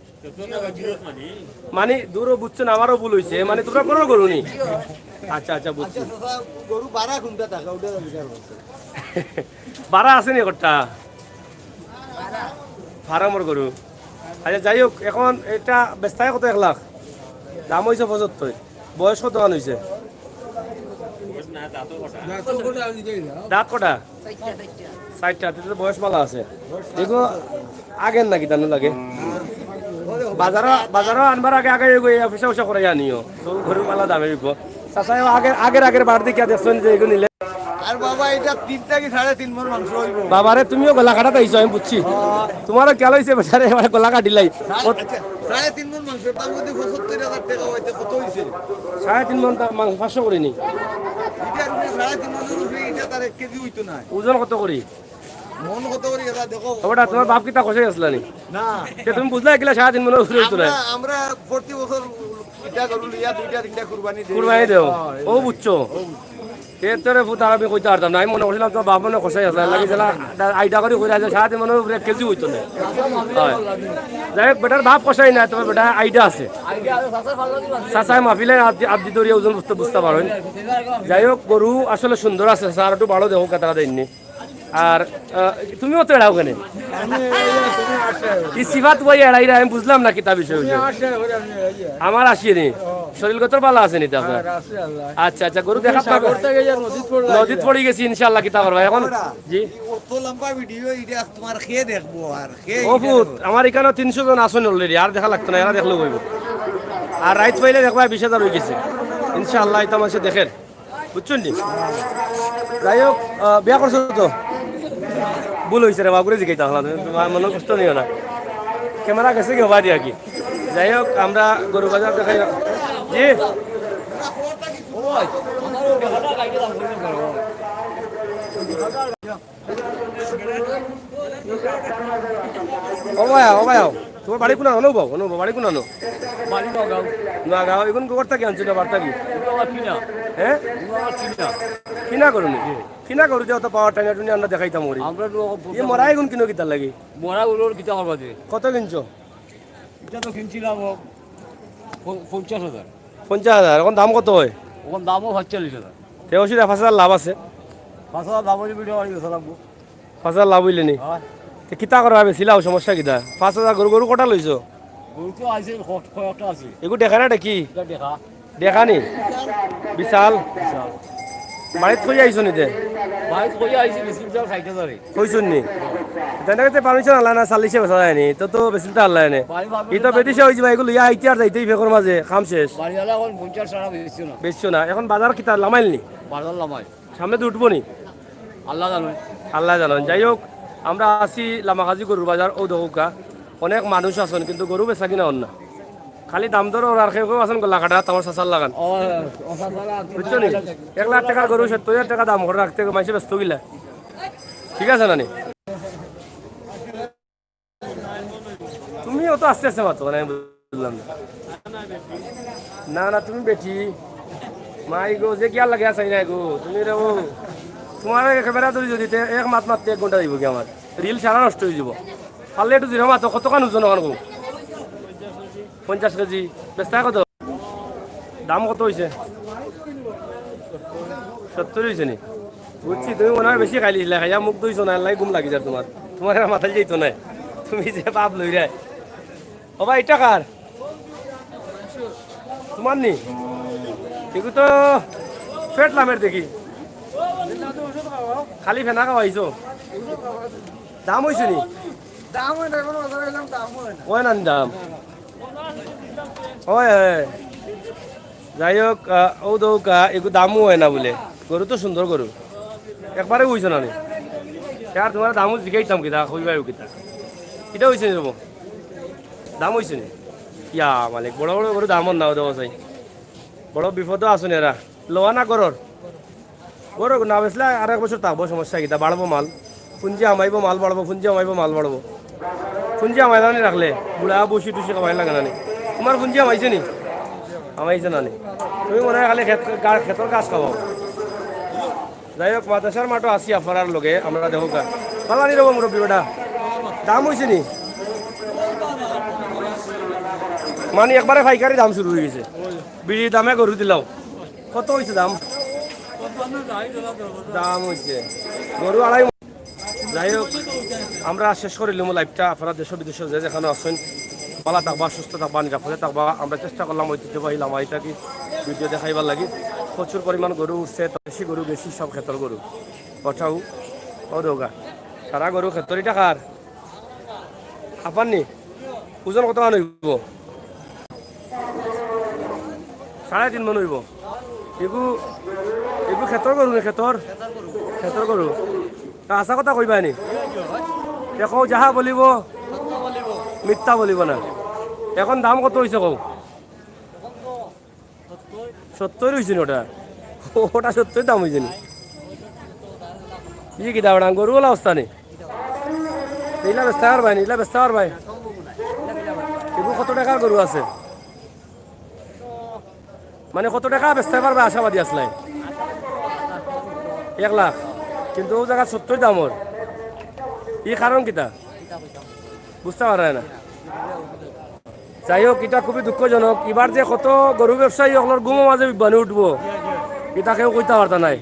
মানে, দূরও বুঝছো না, আমারও ভুল অইছে। মানে, তুমরা গরর গরু নি? আচ্ছা, আচ্ছা, বুঝছি। আচ্ছা, চাচা, গরু বাড়া কুনটা থাকে, ওটা বিচার করছে। বাড়া আছে নি একটা? ফার্মর গরু। আচ্ছা, যাই হোক, এখন ইটা বেচতায় কত? এক লাখ। দাম অইছে পঁচাত্তইর। বয়স কত মান অইছে? দাঁত কটা? চাইরটা, তে তো বয়স বালা আছে। দেখো, আগের নাকি দানু লাগে? বাজারো, বাজারো আনবার আগে আগে এগু এই পয়সা উসা করাইয়া আনিও। তো গরু বালা দামে বিকবো। চাচায় আগের, আগের, আগের বার দেখিয়া দেখছইন যে এগু নিলে। আর বাবা, ইটা তিন থাকি সাড়ে তিন মণ মাংস অইবো। বাবারে, তুমিও গলা কাটাত আইছো, আমি বুঝছি। তুমারও খেয়াল অইছে বেটারে, এবারে গলা কাটিলাই। সাড়ে, আচ্ছা, সাড়ে তিন মণ মাংসর দাম যদি পঁচাত্তইর হাজার টেকা অয়, তে কত অইছে? সাড়ে তিন মণ তার মাংস পাঁচশো করি নি। ইটার উপরে সাড়ে তিন মণর উপরে ইটা তার এক কেজি অইতো নায়। ওজন কত করি? মন কত করি এরা দেখো। ওটা তোমার বাপ কিতা কষাই আসলা নি? না। তে তুমি বুঝলা এগুলা সারাদিন মনে হয় ঘুরে হইতো না। আমরা, আমরা প্রতি বছর এটা গরু লইয়া দুইটা তিনটা কুরবানি দেই। কুরবানি দেও। হ্যাঁ, এই ও যে। বুঝছো? ও বুঝছো। এর তোরে ফুতা আমি কইতে পারতাম না। আমি মনে করছিলাম তোমার বাপ মনে হয় কষাই আসলা। লাগে যেলা আইডিয়া করি কইরা যে সারাদিন মনে হয় এক কেজি হইতো না। হয়। যাই হোক, বেটার বাপ কষাই না, তবে বেটা আইডিয়া আছে। চাচায় মাহফিলে আদি, আদি দরিয়া ওজন বুঝতে, বুঝতে পারেন। যাই হোক, গরু আসলে সুন্দর আছে, স্যার একটু ভালো দেখো কথা কথা এমনি। আর, আহ, তুমিও তো এড়াও কেনে? আমি এই যে তুমি আসে। এই সিফাত ভাই এড়াইরা আমি বুঝলাম না কিতা বিষয় তুমি হইছে। আসে, ওরে আমি এই যে। আমার আসিয়ে নি। ও। শরীরগত ভালো আছে নি তো আপনার? হ্যাঁ, আছে আল্লাহ। আচ্ছা, আচ্ছা, গরু তুমি দেখা সাগর থাকো। থেকে এই যে নদীত পড়লা নদীত এই যে। পড়ে গেছি, ইনশাআল্লাহ, কিতা করবা এখন? ওরা। জি। অত লম্বা ভিডিও, এটা তোমার খেয়ে দেখবো আর খেয়ে ও এটা পুত, দেখবো। আমার এখানে তিনশো জন আছেন already, আর দেখা লাগতো না, এরা দেখলেও হইব। আর রাইত পাইলে দেখবা বিশ হাজার হয়ে গেছে, ইনশাআল্লাহ, এটা মানুষে দেখেন। বুঝছইন নি? যাই হোক, আহ, বিয়া করছো তো? ভুল হইছে রে, বাবুরে জিগাইতা হলা তুমি, তোমার মনে কষ্ট নিও না। ক্যামেরা গেছে কি হবা দিয়া কি? যাই হোক, আমরা গরু বাজার দেখাই। জি? ও ভাই, ও ভাই, তোমার বাড়ি কোন আনো বাবু? আনো বাবু, বাড়ি কোন আনো? বাড়ি নগাঁও। নগাঁও, এখন গোবর থাকি আনছো না বার্তা কি? এগুলো আবার কিনা। হ্যাঁ? এগুলো আবার কিনা। কিনা করো নি? জি। কিনা করো যে অত পাওয়ার টাইম, একটু আমরা দেখাইতাম করি। আমরা তো এখন ইয়ে মরা এখন কিনো কিতার লাগি? মরা ওগুলোর কিতা করবা যে? কত কিনছো? এটা তো কিনছিলাম ও প-, পঞ্চাশ হাজার। পঞ্চাশ হাজার, এখন দাম কত হয়? এখন দামও সাতচল্লিশ হাজার। তে অসুবিধা পাঁচ হাজার লাভ আছে। পাঁচ হাজার লাভ হইলে ভিডিও বাড়ি গেছে লাগবো। পাঁচ হাজার লাভ হইলে নি? হ্যাঁ। তে কিতা করা হবে? সিলাও সমস্যা কিতা? পাঁচ হাজার গরু, গরু কটা লইছো? গরু তো আছে, ক-, কয়েকটা আছে। এগু দেখা না, এটা কি? এটা দেখা। দেখা নি? বিশাল। বিশাল। বাড়িত কই আইছো নিতে? বাড়িত কই আইছি, বেশি বিশাল ষাট হাজারে। কইছুন নি? তেনে তে পারমিশন আলা না, চাল্লিশে বেচা যায় নি? তো, তো বেশি তো আল্লাহ নে। বাড়ি ভাবি ই তো তো বেদিশা হই যাবা, এগুলো ইয়া আইতে আর যাইতেই ফেকর মাঝে, কাম শেষ। বাড়িওয়ালা এখন পঞ্চাশ ছাড়া বেচছে না। বেচছো না। এখন বাজার কিতা লামাইল নি? বাজার লামাই। সামনে তো উঠবো নি? আল্লাহ জানে। আল্লাহ জানে। যাই হোক, আমরা আছি লামাকাজি গরুর বাজার, ও দেখুকা। অনেক মানুষ আছেন, কিন্তু গরু বেচা কিনা অন না। খালি দাম দর ওর আর কেউ কেউ আছেন গলা কাটা, আমার চাচার লাগান। ও, ও চাচারা আর কি বুঝছো নি? এক লাখ টাকার গরু সত্তর হাজার টাকা দাম করে রাখতে গো, মানুষে ব্যস্ত গিলা। ঠিক আছে না নি? তুমি অত আস্তে আস্তে মাতো, মানে আমি বুঝলাম না। না, না, তুমি বেটি। মাই গো, যে কি আর লাগে আছে না গো? তুমি রে ও, তোমার ক্যামেরা ধরি যদি তে এক মাত মারতে এক ঘন্টা দিব কি আমার? রিল সারা নষ্ট হয়ে যাব। পারলে একটু জিরো মাতো, কতক্ষণ ওজন ওখান গো? পঞ্চাশ কেজি। বেচতা কত? দাম কত হইছে? সত্তর হইছে নি? বুঝছি, তুমি মনে হয় বেশি খাইলিছিলা, খাইয়া মুখ ধুইছো না, এর লাগি ঘুম লাগি যার তোমার। তোমার আর মাথায় যাইতো না। তুমি যে বাপ লইরায়। ও ভাই, এটা কার? তোমার নি? এগু তো ফেট লামের দেখি। খালি ফেনা খাওয়াইছো। দাম হইছে নি? দাম হয় না, এখন বাজারে এলাম, দাম হয় না। কয় না নি দাম? হয়, হয়। যাই হোক, আহ, ও দৌকা, এগু দামও হয় না বলে। গরু তো সুন্দর গরু। একবারে হইছে না নি? আর তোমার দামও জিগাইতাম কিতা, কইবাই কিতা? কিতা হইছে নি রবো? দাম হইছে নি? ইয়া মালিক, বড় বড় গরু দাম না দেওয়া চাই। বড় বিপদও আছো নি এরা। লওয়া না গরর। গরু না বেচলে আর এক বছর থাকবো, সমস্যা কিতা? বাড়বো মাল, পুঞ্জি হামাইবো, মাল বাড়বো, পুঞ্জি হামাইবো, মাল বাড়বো। পুঞ্জি হামাই জানি রাখলে বুড়া বসি টুসি খাওয়াই লাগে না নি? তোমার পুঞ্জি হামাইছে নি? হামাইছে না নি? তুমি মনে হয় খালি খেত, গা-, খেতর ঘাস খাওয়াও। যাই হোক, মাদ্রাসার মাঠও আছি আপনারার লগে, আমরা দেখো গা। ভালা নি রবো মুরব্বি বেটা? দাম হইছে নি? মানে একবারে পাইকারি দাম শুরু হয়ে গেছে। বিড়ির দামে গরু দিলাও। কত হইছে দাম? দাম হইছে গরু আড়াই। যাই হোক, আমরা শেষ করিলাম লাইভটা। আপনারা দেশ বিদেশে যে যেখানে আছেন, ভালা থাকবা, সুস্থ থাকবা, নিরাপদে থাকবা। আমরা চেষ্টা করলাম ঐতিহ্যবাহী লামাই থাকি ভিডিও দেখাইবার লাগি। প্রচুর পরিমাণ গরু উঠছে, তো বেশি গরু, বেশি সব খেতর গরু। ওঠাও, ও দৌগা, সারা গরু খেতর। ইটা কার? আপার নি? ওজন কত মান হইব? সাড়ে তিন মন হইব। এগু, এগু খেতর গরু নি, খেতর? খেতর গরু। তা হাছা কথা কইবা নি? দেখো, যাহা বলিব, মিথ্যা বলিব না। এখন দাম কত হইছে কও? সত্তর হইছে নি ওটা? ওটা সত্তর দাম হইছে নি? ই কিতা বেটা, গরু ওলা অবস্থা নি? ইলা বেচতা পারবায় নি, ইলা বেচতা পারবায়। এগু কত টেকার গরু আছে? মানে কত টেকা বেচতা পারবায় আশাবাদী আছলায়? এক লাখ। কিন্তু অউ জাগাত সত্তইর দাম অর। ই কারণ কিতা? বুঝতা পাররায় না। যাই হোক, ইটা খুবই দুঃখজনক। ইবার যে কত গরু ব্যবসায়ী অকলর ঘুমো মাঝে বিবানি উঠবো, ইটা কেউ কইতা পারতা নায়।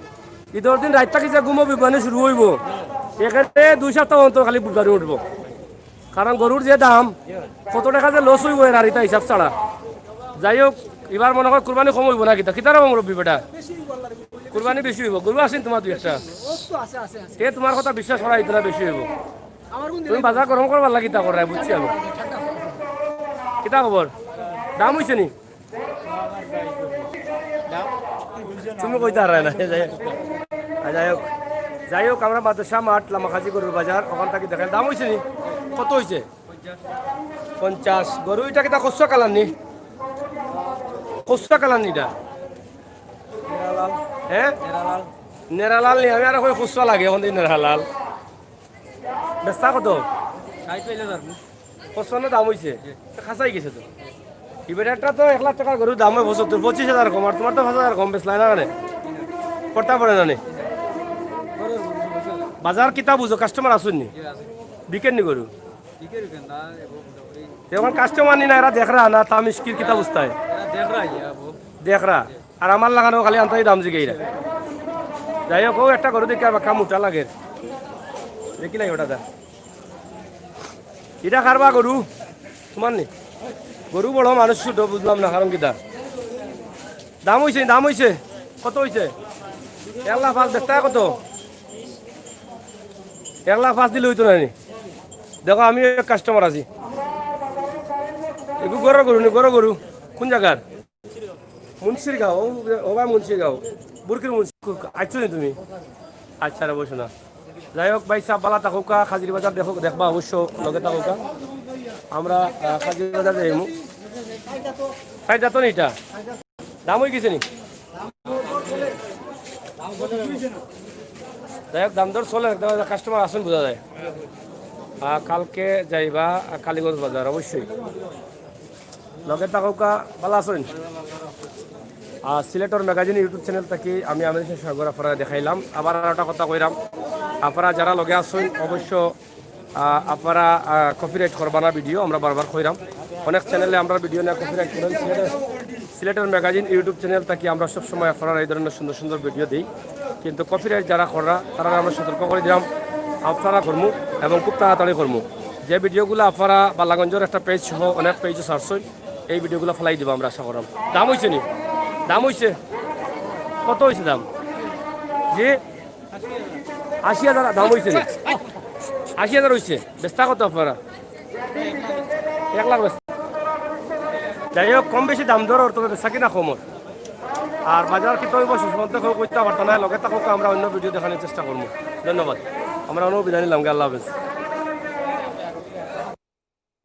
ইদর দিন রাইত থাকি যে ঘুমো বিবানি শুরু অইবো, একেবারে দুই সপ্তাহ অন্তর খালি বিবানি উঠবো। কারণ গরুর যে দাম, কত টেকা যে লস অইবো এর আর ইটা হিসাব ছাড়া। যাই হোক, ইবার মনো কয় কুরবানি কম অইবো না কিতা? কিতার মুরব্বি বেটা? কুরবানি বেশি অইবো। গরু আছে নি তুমার দুই একটা? তে তুমার কথা বিশ্বাস করা অইতো না বেশি অইবো। তুমি বাজার গরম করবার লাগি তা কররায়, বুঝছি আমি। কিতা খবর? দাম অইছে নি? তুমি কইতা পাররায় না। যাই হোক, আ, যাই হোক, যাই হোক, আমরা মাদ্রাসা মাঠ, লামাকাজি গরুর বাজার, অখান থাকি দেখাই। দাম অইছে নি? কত অইছে? পঞ্চাশ। গরু ইটা কিতা কসুয়া কালার নি? কসুয়া কালার নি ইটা? হ্যাঁ, নেরালাল নি। আমি আরো কই কসুয়া লাগে, অখন দেখি নেরালাল। বেচতা কত? পঁচপান্ন দাম অইছে। খাসাই গেছে তো। ইবার একটা তো এক লাখ টেকার গরুর দাম অয় পঁচাত্তর, পঁচিশ হাজার কম, আর তুমার তো পাঁচ হাজার কম বেচলায় না কেনে? করতা পারে না নি? বাজার কিতা বুঝো, কাস্টমার আছইন নি? বিকের নি গরু? তে অখন কাস্টমার নি না, এরা দেখরা না, তামিশকির কিতা বুঝতায়? দেখরা। আর আমার লাখানও খালি আনতাই দাম জিগাইরা। যাই হোক, অউ একটা গরু দেখি আর বাক্কা মোটা লাগের। দেখি লাগে ওটা দা। ইটা কারবা গরু? তুমার নি? গরু বড়, মানুষ ছোট, বুঝলাম না কারণ কিতা। দাম অইছে, দাম অইছে। কত অইছে? এক লাখ পাঁচ, বেচতা কত? এক লাখ পাঁচ দিলে অইতো না নি? দেখো, আমিও এক কাস্টমার আছি। এগু ঘরর গরু নি, ঘরর গরু। কুন জাগার? মুন্সিরগাঁও, ও, ও ভাই মুন্সিরগাঁও। বুরকির মুন্সি-, কু-, কু-, আইছো নি তুমি? আচ্ছা রে, বসো না। যাই হোক, ভাই সাব, বালা থাকউক্কা, খাজির বাজার দেখো, দেখবা অবশ্য, লগে থাকউক্কা। আমরা, আহ, খাজির বাজার যাইমু। সাইড যাতো নি ইটা? দাম অই গেছে নি? যাই হোক, দাম দর চলে, একদম কাস্টমার আছইন বুঝা যায়। আহ, কালকে যাইবা, আহ, কালীগঞ্জ বাজার, অবশ্যই। লগে থাকউক্কা, বালা আছইন? আহ, সিলেটর ম্যাগাজিন YouTube চ্যানেল থাকি আমি আমির হোসেন সাগর আপনারা দেখাইলাম। আবার আর একটা কথা কইরাম, আপনারা যারা লগে আছইন অবশ্য, আহ, আপনারা, আহ, কপিরাইট করবা না ভিডিও, আমরা বারবার কইরাম। অনেক চ্যানেলে আমরা ভিডিও নিয়া কপিরাইট করেন। সিলেটের, সিলেটের ম্যাগাজিন YouTube চ্যানেল থাকি আমরা সবসময় আপনারা এই ধরনের সুন্দর সুন্দর ভিডিও দেই, কিন্তু কপিরাইট যারা কররা তারা আমরা সতর্ক করি দিলাম, আপনারা করমু এবং খুব তাড়াতাড়ি করমু। যে ভিডিওগুলো আপনারা বালাগঞ্জর একটা পেজ সহ অনেক পেজও ছাড়ছইন, এই ভিডিওগুলো ফালাই দিব আমরা আশা করাম। দাম অইছে নি? দাম অইছে? কত অইছে দাম? জি, আশি হাজার দাম অইছে নি? আশি হাজার অইছে। বেচতা কত আপনারা? এক লাখ বেচতা। যাই হোক, কম বেশি দাম দর অর, তবে বেচা কিনা কম অর। আর বাজার কিতা অইবো শেষ পর্যন্ত কেউ কইতা পারতা না, লগে থাকউক্কা, আমরা অন্য ভিডিও দেখানির চেষ্টা করমু। ধন্যবাদ, আমরা অন্য বিদায় নিলাম, আল্লাহ হাফেজ।